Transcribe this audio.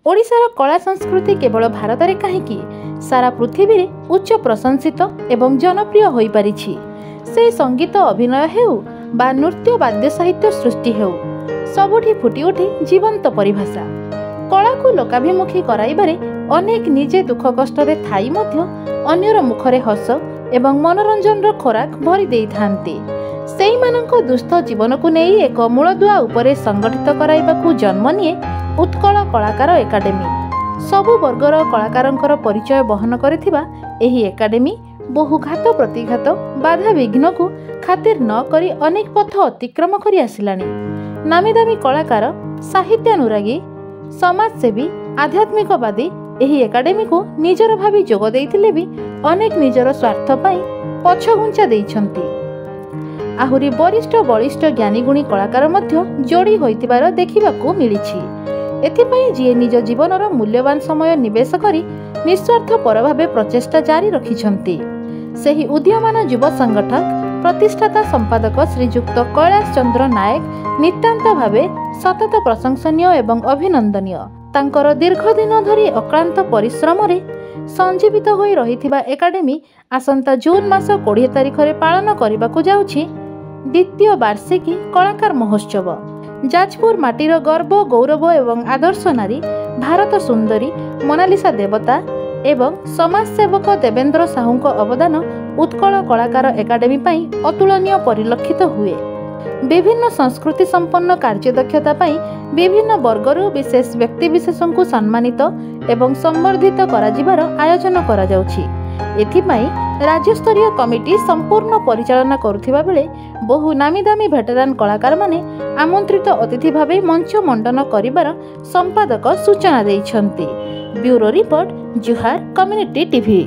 ଓଡ଼ିଶାର କଳା ସଂସ୍କୃତି କେବଳ ଭାରତରେ କାହିଁକି, ସାରା ପୃଥିବୀରେ ଉଚ୍ଚ ପ୍ରଶଂସିତ ଏବଂ ଜନପ୍ରିୟ ହୋଇପାରିଛି। ସେ ସଙ୍ଗୀତ ଅଭିନୟ ହେଉ ବା ନୃତ୍ୟ ବାଦ୍ୟ ସାହିତ୍ୟ ସୃଷ୍ଟି ହେଉ, ସବୁଠି ଫୁଟି ଉଠେ ଜୀବନ୍ତ ପରିଭାଷା। କଳାକୁ ଲୋକାଭିମୁଖୀ କରାଇବାରେ ଅନେକ ନିଜେ ଦୁଃଖ କଷ୍ଟରେ ଥାଇ ମଧ୍ୟ ଅନ୍ୟର ମୁଖରେ ହସ ଏବଂ ମନୋରଞ୍ଜନର ଖୋରାକ ଭରି ଦେଇଥାନ୍ତି। ସେଇମାନଙ୍କ ଦୁସ୍ଥ ଜୀବନକୁ ନେଇ ଏକ ମୂଳଦୁଆ ଉପରେ ସଂଗଠିତ କରାଇବାକୁ ଜନ୍ମ ନିଏ ଉତ୍କଳ କଳାକାର ଏକାଡେମୀ। ସବୁ ବର୍ଗର କଳାକାରଙ୍କର ପରିଚୟ ବହନ କରିଥିବା ଏହି ଏକାଡେମୀ ବହୁ ଘାତ ପ୍ରତିଘାତ, ବାଧାବିଘ୍ନକୁ ଖାତିର ନ କରି ଅନେକ ପଥ ଅତିକ୍ରମ କରି ଆସିଲାଣି। ନାମୀଦାମୀ କଳାକାର, ସାହିତ୍ୟାନୁରାଗୀ, ସମାଜସେବୀ, ଆଧ୍ୟାତ୍ମିକବାଦୀ ଏହି ଏକାଡେମୀକୁ ନିଜର ଭାବି ଯୋଗ ଦେଇଥିଲେ ବି ଅନେକ ନିଜର ସ୍ୱାର୍ଥ ପାଇଁ ପଛଘୁଞ୍ଚା ଦେଇଛନ୍ତି। ଆହୁରି ବରିଷ୍ଠ ବଳିଷ୍ଠ ଜ୍ଞାନୀଗୁଣୀ କଳାକାର ମଧ୍ୟ ଯୋଡ଼ି ହୋଇଥିବାର ଦେଖିବାକୁ ମିଳିଛି। ଏଥିପାଇଁ ଯିଏ ନିଜ ଜୀବନର ମୂଲ୍ୟବାନ ସମୟ ନିବେଶ କରି ନିଃସ୍ୱାର୍ଥପର ଭାବେ ପ୍ରଚେଷ୍ଟା ଜାରି ରଖିଛନ୍ତି, ସେହି ଉଦୀୟମାନ ଯୁବ ସଂଗଠକ, ପ୍ରତିଷ୍ଠାତା ସମ୍ପାଦକ ଶ୍ରୀଯୁକ୍ତ କୈଳାସ ଚନ୍ଦ୍ର ନାୟକ ନିତାନ୍ତ ଭାବେ ସତତ ପ୍ରଶଂସନୀୟ ଏବଂ ଅଭିନନ୍ଦନୀୟ। ତାଙ୍କର ଦୀର୍ଘଦିନ ଧରି ଅକ୍ଳାନ୍ତ ପରିଶ୍ରମରେ ସଞ୍ଜୀବିତ ହୋଇ ରହିଥିବା ଏକାଡେମୀ ଆସନ୍ତା ଜୁନ୍ ମାସ 20 ତାରିଖରେ ପାଳନ କରିବାକୁ ଯାଉଛି ଦ୍ୱିତୀୟ ବାର୍ଷିକୀ କଳାକାର ମହୋତ୍ସବ। ଯାଜପୁର ମାଟିର ଗର୍ବ, ଗୌରବ ଏବଂ ଆଦର୍ଶ ନାରୀ, ଭାରତ ସୁନ୍ଦରୀ ମୋନାଲିସା ଦେବତା ଏବଂ ସମାଜସେବକ ଦେବେନ୍ଦ୍ର ସାହୁଙ୍କ ଅବଦାନ ଉତ୍କଳ କଳାକାର ଏକାଡେମୀ ପାଇଁ ଅତୁଳନୀୟ ପରିଲକ୍ଷିତ ହୁଏ। ବିଭିନ୍ନ ସଂସ୍କୃତି ସମ୍ପନ୍ନ କାର୍ଯ୍ୟଦକ୍ଷତା ପାଇଁ ବିଭିନ୍ନ ବର୍ଗରୁ ବିଶେଷ ବ୍ୟକ୍ତିବିଶେଷଙ୍କୁ ସମ୍ମାନିତ ଏବଂ ସମ୍ବର୍ଦ୍ଧିତ କରାଯିବାର ଆୟୋଜନ କରାଯାଉଛି। ଏଥିପାଇଁ ରାଜ୍ୟସ୍ତରୀୟ କମିଟି ସମ୍ପୂର୍ଣ୍ଣ ପରିଚାଳନା କରୁଥିବା ବେଳେ ବହୁ ନାମୀଦାମୀ ଭେଟେରାନ୍ କଳାକାରମାନେ ଆମନ୍ତ୍ରିତ ଅତିଥି ଭାବେ ମଞ୍ଚ ମଣ୍ଡନ କରିବାର ସମ୍ପାଦକ ସୂଚନା ଦେଇଛନ୍ତି। ବ୍ୟୁରୋ ରିପୋର୍ଟ, ଜୁହାର କମ୍ୟୁନିଟି ଟିଭି।